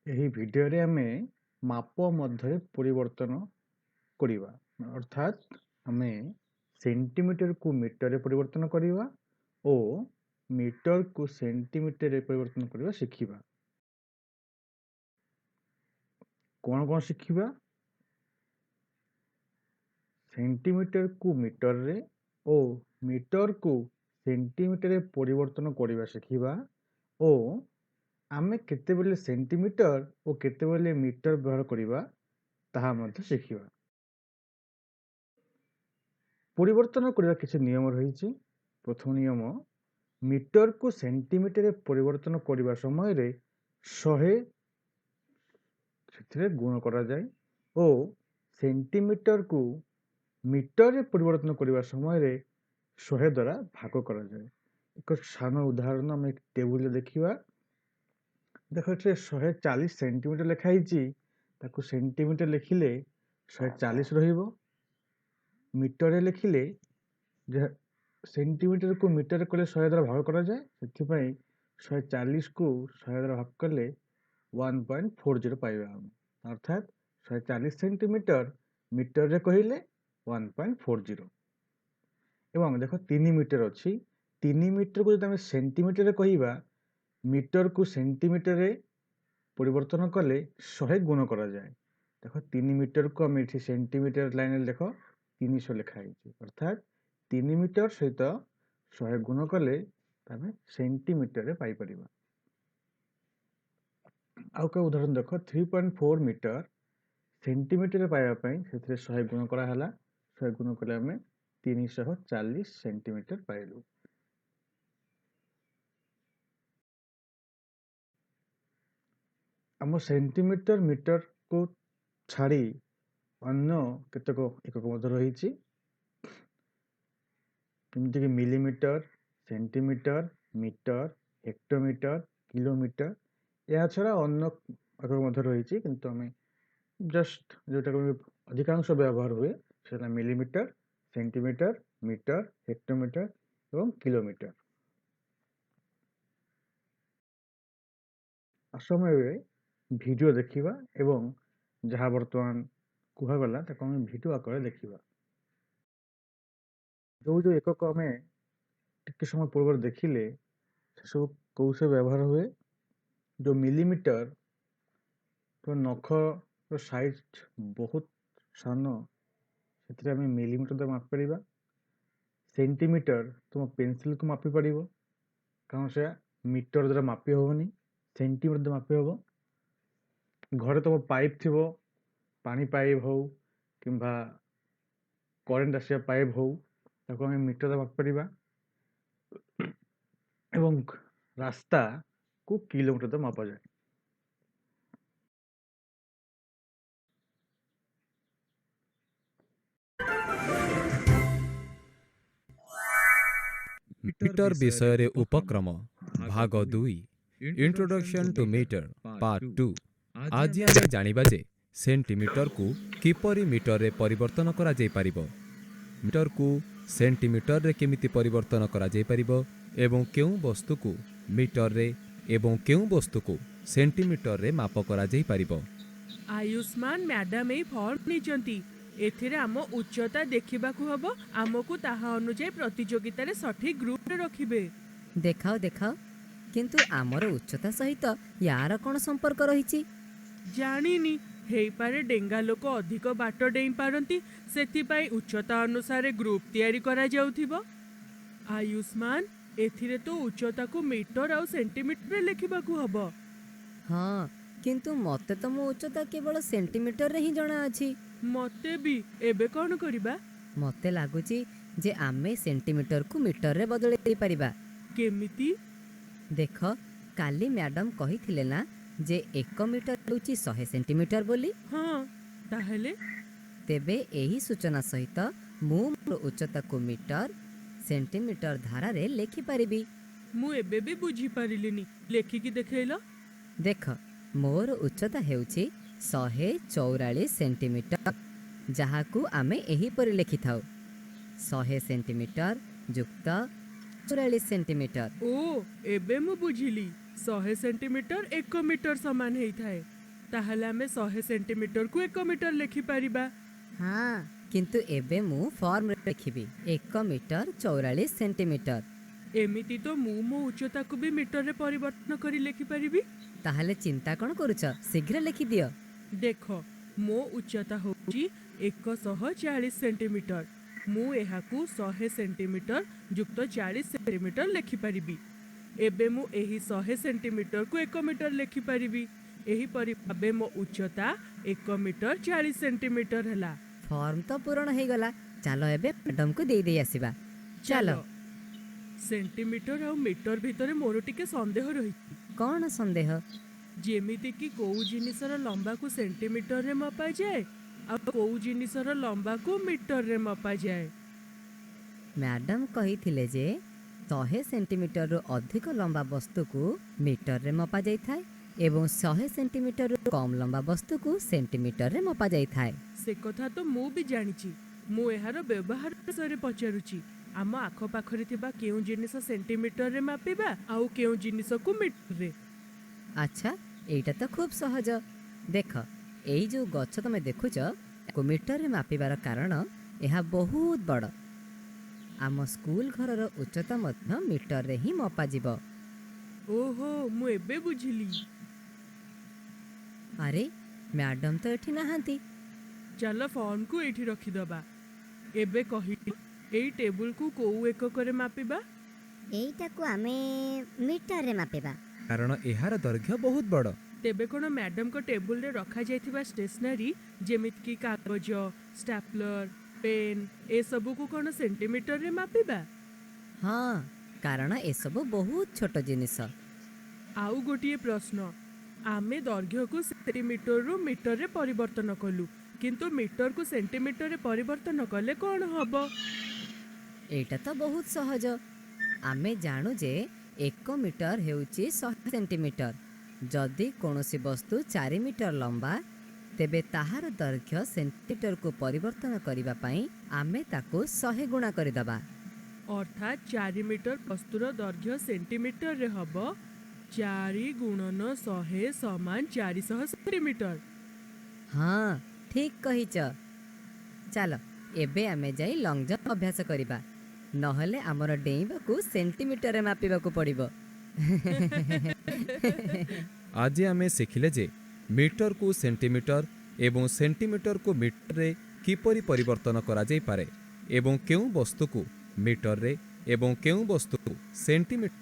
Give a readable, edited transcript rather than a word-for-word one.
ଏହି ଭିଡ଼ିଓରେ ଆମେ ମାପ ମଧ୍ୟରେ ପରିବର୍ତ୍ତନ କରିବା, ଅର୍ଥାତ୍ ଆମେ ସେଣ୍ଟିମିଟରକୁ ମିଟରରେ ପରିବର୍ତ୍ତନ କରିବା ଓ ମିଟରକୁ ସେଣ୍ଟିମିଟରରେ ପରିବର୍ତ୍ତନ କରିବା ଶିଖିବା। କ'ଣ କ'ଣ ଶିଖିବା? ସେଣ୍ଟିମିଟରକୁ ମିଟରରେ ଓ ମିଟରକୁ ସେଣ୍ଟିମିଟରରେ ପରିବର୍ତ୍ତନ କରିବା ଶିଖିବା ଓ ଆମେ କେତେବେଳେ ସେଣ୍ଟିମିଟର ଓ କେତେବେଳେ ମିଟର ବ୍ୟବହାର କରିବା ତାହା ମଧ୍ୟ ଶିଖିବା। ପରିବର୍ତ୍ତନ କରିବା କିଛି ନିୟମ ରହିଛି। ପ୍ରଥମ ନିୟମ, ମିଟରକୁ ସେଣ୍ଟିମିଟରରେ ପରିବର୍ତ୍ତନ କରିବା ସମୟରେ 100 ସେଥିରେ ଗୁଣ କରାଯାଏ ଓ ସେଣ୍ଟିମିଟରକୁ ମିଟରରେ ପରିବର୍ତ୍ତନ କରିବା ସମୟରେ 100 ଦ୍ୱାରା ଭାଗ କରାଯାଏ। ଏକ ସାନ ଉଦାହରଣ ଆମେ ଟେବୁଲରେ ଦେଖିବା। ଦେଖ, ଏଥିରେ 140 ସେଣ୍ଟିମିଟର ଲେଖା ହେଇଛି। ତାକୁ ସେଣ୍ଟିମିଟର ଲେଖିଲେ 140 ରହିବ। ମିଟରରେ ଲେଖିଲେ ସେଣ୍ଟିମିଟରକୁ ମିଟର କଲେ 100 ଦ୍ୱାରା ଭାଗ କରାଯାଏ, ସେଥିପାଇଁ 140କୁ 100 ଦ୍ୱାରା ଭାଗ କଲେ 1.40 ପାଇବା ଆମେ। ଅର୍ଥାତ୍ 140 ସେଣ୍ଟିମିଟର ମିଟରରେ କହିଲେ 1.40। ଏବଂ ଦେଖ 3 ମିଟର ଅଛି। 3 ମିଟରକୁ ଯଦି ଆମେ ସେଣ୍ଟିମିଟରରେ କହିବା, ମିଟରକୁ ସେଣ୍ଟିମିଟରରେ ପରିବର୍ତ୍ତନ କଲେ 100 ଗୁଣ କରାଯାଏ। ଦେଖ, 3 ମିଟରକୁ ଆମେ ଏଠି ସେଣ୍ଟିମିଟର ଲାଇନରେ ଦେଖ 300 ଲେଖା ହେଇଛି, ଅର୍ଥାତ୍ 3 ମିଟର ସହିତ 100 ଗୁଣ କଲେ ଆମେ ସେଣ୍ଟିମିଟରରେ ପାଇପାରିବା। ଆଉ ଏକ ଉଦାହରଣ ଦେଖ, 3.4 ମିଟର ସେଣ୍ଟିମିଟରରେ ପାଇବା ପାଇଁ ସେଥିରେ 100 ଗୁଣ କରାହେଲା। 100 ଗୁଣ କଲେ ଆମେ 340 ସେଣ୍ଟିମିଟର ପାଇଲୁ। ଆମ ସେଣ୍ଟିମିଟର ମିଟରକୁ ଛାଡ଼ି ଅନ୍ୟ କେତେକ ଏକକ ମଧ୍ୟ ରହିଛି, ଯେମିତିକି ମିଲିମିଟର, ସେଣ୍ଟିମିଟର, ମିଟର, ହେକ୍ଟୋମିଟର, କିଲୋମିଟର। ଏହା ଛଡ଼ା ଅନ୍ୟ ଏକକ ମଧ୍ୟ ରହିଛି, କିନ୍ତୁ ଆମେ ଜଷ୍ଟ ଯେଉଁଟାକୁ ଅଧିକାଂଶ ବ୍ୟବହାର ହୁଏ ସେଟା ମିଲିମିଟର, ସେଣ୍ଟିମିଟର, ମିଟର, ହେକ୍ଟୋମିଟର ଏବଂ କିଲୋମିଟର। ଆସ ଆମେ ଏବେ ଭିଡ଼ିଓ ଦେଖିବା ଏବଂ ଯାହା ବର୍ତ୍ତମାନ କୁହାଗଲା ତାକୁ ଆମେ ଭିଡ଼ିଓ ଆକାରରେ ଦେଖିବା। ଯେଉଁ ଯେଉଁ ଏକକ ଆମେ ଟିକେ ସମୟ ପୂର୍ବରୁ ଦେଖିଲେ ସେସବୁ କେଉଁ ସବୁ ବ୍ୟବହାର ହୁଏ। ଯେଉଁ ମିଲିମିଟର, ତ ନଖର ସାଇଜ୍ ବହୁତ ସାନ, ସେଥିରେ ଆମେ ମିଲିମିଟର ଦ୍ୱାରା ମାପିପାରିବା। ସେଣ୍ଟିମିଟର ତୁମ ପେନସିଲକୁ ମାପିପାରିବ, କାରଣ ସେଟା ମିଟର ଦ୍ୱାରା ମାପି ହେବନି, ସେଣ୍ଟିମିଟର ଦ୍ୱାରା ମାପି ହେବ। ଘରେ ତୁମ ପାଇପ୍ ଥିବ, ପାଣି ପାଇପ୍ ହଉ କିମ୍ବା କରେଣ୍ଟ ଆସିବା ପାଇପ୍ ହଉ, ତାକୁ ଆମେ ମିଟର ଦ୍ୱାରା ମାପିପାରିବା। ଏବଂ ରାସ୍ତାକୁ କିଲୋମିଟର ଦ୍ୱାରା ମପାଯାଏ। ମିଟର ବିଷୟରେ ଉପକ୍ରମ ଭାଗ 2, ଇଣ୍ଟ୍ରୋଡକ୍ସନ୍ ଟୁ ମିଟର ପାର୍ଟ 2। ଆଜି ଆମେ ଜାଣିବା ଯେ ସେଣ୍ଟିମିଟରକୁ କିପରି ମିଟରରେ ପରିବର୍ତ୍ତନ କରାଯାଇପାରିବ, ମିଟରକୁ ସେଣ୍ଟିମିଟରରେ କେମିତି ପରିବର୍ତ୍ତନ କରାଯାଇପାରିବ ଏବଂ କେଉଁ ବସ୍ତୁକୁ ମିଟରରେ ଏବଂ କେଉଁ ବସ୍ତୁକୁ ସେଣ୍ଟିମିଟରରେ ମାପ କରାଯାଇପାରିବ। ଆୟୁଷ୍ମାନ ମ୍ୟାଡାମ ଏଇ ଫର୍ମ ନେଇଛନ୍ତି। ଏଥିରେ ଆମ ଉଚ୍ଚତା ଦେଖିବାକୁ ହବ। ଆମକୁ ତାହା ଅନୁଯାୟୀ ପ୍ରତିଯୋଗିତାରେ ସଠିକ ଗ୍ରୁପରେ ରଖିବେ। ଦେଖାଅ ଦେଖାଅ, କିନ୍ତୁ ଆମର ଉଚ୍ଚତା ସହିତ ୟାର କ'ଣ ସମ୍ପର୍କ ରହିଛି? ଜାଣିନି, ହେଇପାରେ ଡେଙ୍ଗା ଲୋକ ଅଧିକ ବାଟ ଡେଇଁ ପାରନ୍ତି, ସେଥିପାଇଁ ଉଚ୍ଚତା ଅନୁସାରେ ଗ୍ରୁପ ତିଆରି କରାଯାଉଥିବ। ଆୟୁଷ୍ମାନ, ଏଥିରେ ତ ଉଚ୍ଚତାକୁ ମିଟର ଆଉ ସେଣ୍ଟିମିଟରରେ ଲେଖିବାକୁ ହବ। ହଁ, କିନ୍ତୁ ମୋତେ ତ ମୋ ଉଚ୍ଚତା କେବଳ ସେଣ୍ଟିମିଟରରେ ହିଁ ଜଣାଅଛି। ମତେ ବି। ଏବେ କ'ଣ କରିବା? ମୋତେ ଲାଗୁଛି ଯେ ଆମେ ସେଣ୍ଟିମିଟରକୁ ମିଟରରେ ବଦଳେଇ ଦେଇପାରିବା। କେମିତି? ଦେଖ, କାଲି ମ୍ୟାଡମ୍ କହିଥିଲେ ନା ଯେ 1 ମିଟର ହେଉଛି 100 ସେଣ୍ଟିମିଟର ବୋଲି। ହଁ, ତାହେଲେ? ତେବେ ଏହି ସୂଚନା ସହିତ ମୁଁ ମୋର ଉଚ୍ଚତାକୁ ମିଟର ସେଣ୍ଟିମିଟର ଧାରାରେ ଲେଖିପାରିବି। ମୁଁ ଏବେ ବି ବୁଝିପାରିଲିନି, ଲେଖିକି ଦେଖେଇଲ। ଦେଖ, ମୋର ଉଚ୍ଚତା ହେଉଛି 144 ସେଣ୍ଟିମିଟର, ଯାହାକୁ ଆମେ ଏହିପରି ଲେଖିଥାଉ, 100 ସେଣ୍ଟିମିଟର ଯୁକ୍ତ 44 ସେଣ୍ଟିମିଟର। ଓ, ଏବେ ମୁଁ ବୁଝିଲି। 100 ସେଣ୍ଟିମିଟର 1 ମିଟର ସମାନ ହେଇଥାଏ। ତାହେଲେ ଆମେ 100 ସେଣ୍ଟିମିଟରକୁ 1 ମିଟର ଲେଖିପାରିବା। ହଁ, କିନ୍ତୁ ଏବେ ମୁଁ ଫର୍ମରେ ଲେଖିବି 1 ମିଟର 44 ସେଣ୍ଟିମିଟର। ଏମିତି ତ ମୁଁ ମୋ ଉଚ୍ଚତାକୁ ବି ମିଟରରେ ପରିବର୍ତ୍ତନ କରି ଲେଖିପାରିବି। ତାହେଲେ ଚିନ୍ତା କ'ଣ କରୁଛ, ଶୀଘ୍ର ଲେଖିଦିଅ। ଦେଖ, ମୋ ଉଚ୍ଚତା ହେଉଛି 140 ସେଣ୍ଟିମିଟର। ମୁଁ ଏହାକୁ 100 ସେଣ୍ଟିମିଟର ଯୁକ୍ତ 40 ସେଣ୍ଟିମିଟର ଲେଖିପାରିବି। ଏବେ ମୁଁ ଏହି 100 ସେଣ୍ଟିମିଟରକୁ 1 ମିଟର ଲେଖିପାରିବି। ଏହିପରି ଭାବେ ମୋ ଉଚ୍ଚତା 1 ମିଟର 40 ସେଣ୍ଟିମିଟର ହେଲା। ଫର୍ମ ତ ପୂରଣ ହେଇଗଲା, ଚାଲ ଏବେ ମ୍ୟାଡମକୁ ଦେଇ ଦେଇ ଆସିବା। ଚାଲ। ସେଣ୍ଟିମିଟର ଆଉ ମିଟର ଭିତରେ ମୋର ଟିକେ ସନ୍ଦେହ ରହିଛି। କ'ଣ ସନ୍ଦେହ? ଯେମିତିକି କୋଉ ଜିନିଷର ଲମ୍ବାକୁ ସେଣ୍ଟିମିଟରରେ ମପାଯାଏ ଆଉ କୋଉ ଜିନିଷର ଲମ୍ବାକୁ ମିଟରରେ ମପାଯାଏ। ମ୍ୟାଡମ କହିଥିଲେ ଯେ 100 ସେଣ୍ଟିମିଟରରୁ ଅଧିକ ଲମ୍ବା ବସ୍ତୁକୁ ମିଟରରେ ମପାଯାଇଥାଏ ଏବଂ 100 ସେଣ୍ଟିମିଟରରୁ କମ୍ ଲମ୍ବା ବସ୍ତୁକୁ ସେଣ୍ଟିମିଟରରେ ମପାଯାଇଥାଏ। ସେ କଥା ତ ମୁଁ ବି ଜାଣିଛି, ମୁଁ ଏହାର ବ୍ୟବହାର ବିଷୟରେ ପଚାରୁଛି। ଆମ ଆଖପାଖରେ ଥିବା କେଉଁ ଜିନିଷ ସେଣ୍ଟିମିଟରରେ ମାପିବା ଆଉ କେଉଁ ଜିନିଷକୁ ମିଟରରେ? ଆଚ୍ଛା, ଏଇଟା ତ ଖୁବ୍ ସହଜ। ଦେଖ, ଏଇ ଯେଉଁ ଗଛ ତମେ ଦେଖୁଛ, ତାକୁ ମିଟରରେ ମାପିବାର କାରଣ ଏହା ବହୁତ ବଡ଼। ଆମ ସ୍କୁଲ ଘରର ଉଚ୍ଚତା ମଧ୍ୟ ମିଟରରେ ହିଁ ମପାଯିବ। ଓହୋ, ମୁଁ ଏବେ ବୁଝିଲି। ଆରେ, ମ୍ୟାଡମ ତ ଏଠି ନାହାନ୍ତି। ଚାଲ ଫର୍ମକୁ ଏଇଠି ରଖିଦବା। ଏବେ କହିଲ, ଏଇ ଟେବୁଲକୁ କୋଉ ଏକକରେ ମାପିବା? ଏଇଟାକୁ ଆମେ ମିଟରରେ ମାପିବା। କାରଣ ଏହାର ଦୈର୍ଘ୍ୟ ବହୁତ ବଡ଼। ତେବେ କ'ଣ ମ୍ୟାଡମଙ୍କ ଟେବୁଲରେ ରଖାଯାଇଥିବା ଷ୍ଟେସନାରୀ, ଯେମିତିକି କାଗଜ, ଷ୍ଟାପଲର, ପେନ୍, ଏସବୁକୁ କ'ଣ ସେଣ୍ଟିମିଟରରେ ମାପିବା? ହଁ, କାରଣ ଏସବୁ ବହୁତ ଛୋଟ ଜିନିଷ। ଆଉ ଗୋଟିଏ ପ୍ରଶ୍ନ। ଆମେ ଦୈର୍ଘ୍ୟକୁ ସେଣ୍ଟିମିଟରରୁ ମିଟରରେ ପରିବର୍ତ୍ତନ କଲୁ, କିନ୍ତୁ ମିଟରକୁ ସେଣ୍ଟିମିଟରରେ ପରିବର୍ତ୍ତନ କଲେ କ'ଣ ହବ? ଏଇଟା ତ ବହୁତ ସହଜ। ଆମେ ଜାଣୁ ଯେ 1 ମିଟର ହେଉଛି 100 ସେଣ୍ଟିମିଟର। ଯଦି କୌଣସି ବସ୍ତୁ 4 ମିଟର ଲମ୍ବା, ତେବେ ତାହାର ଦୈର୍ଘ୍ୟ ସେଣ୍ଟିମିଟରକୁ ପରିବର୍ତ୍ତନ କରିବା ପାଇଁ ଆମେ ତାକୁ 100 ଗୁଣା କରିଦେବା। ଅର୍ଥାତ୍ 4 ମିଟର ବସ୍ତୁର ଦୈର୍ଘ୍ୟ ସେଣ୍ଟିମିଟରରେ ହବ 4 ଗୁଣନ 100 ସମାନ 400 ସେଣ୍ଟିମିଟର। ହଁ, ଠିକ୍ କହିଛ। ଚାଲ ଏବେ ଆମେ ଯାଇ ଲଙ୍ଗ ଜମ୍ପ ଅଭ୍ୟାସ କରିବା, ନହେଲେ ଆମର ଡେଇଁବାକୁ ସେଣ୍ଟିମିଟରରେ ମାପିବାକୁ ପଡ଼ିବ। ଆଜି ଆମେ ଶିଖିଲେ ଯେ ମିଟରକୁ ସେଣ୍ଟିମିଟର ଏବଂ ସେଣ୍ଟିମିଟରକୁ ମିଟରରେ କିପରି ପରିବର୍ତ୍ତନ କରାଯାଇପାରେ ଏବଂ କେଉଁ ବସ୍ତୁକୁ ମିଟରରେ ଏବଂ କେଉଁ ବସ୍ତୁକୁ ସେଣ୍ଟିମିଟର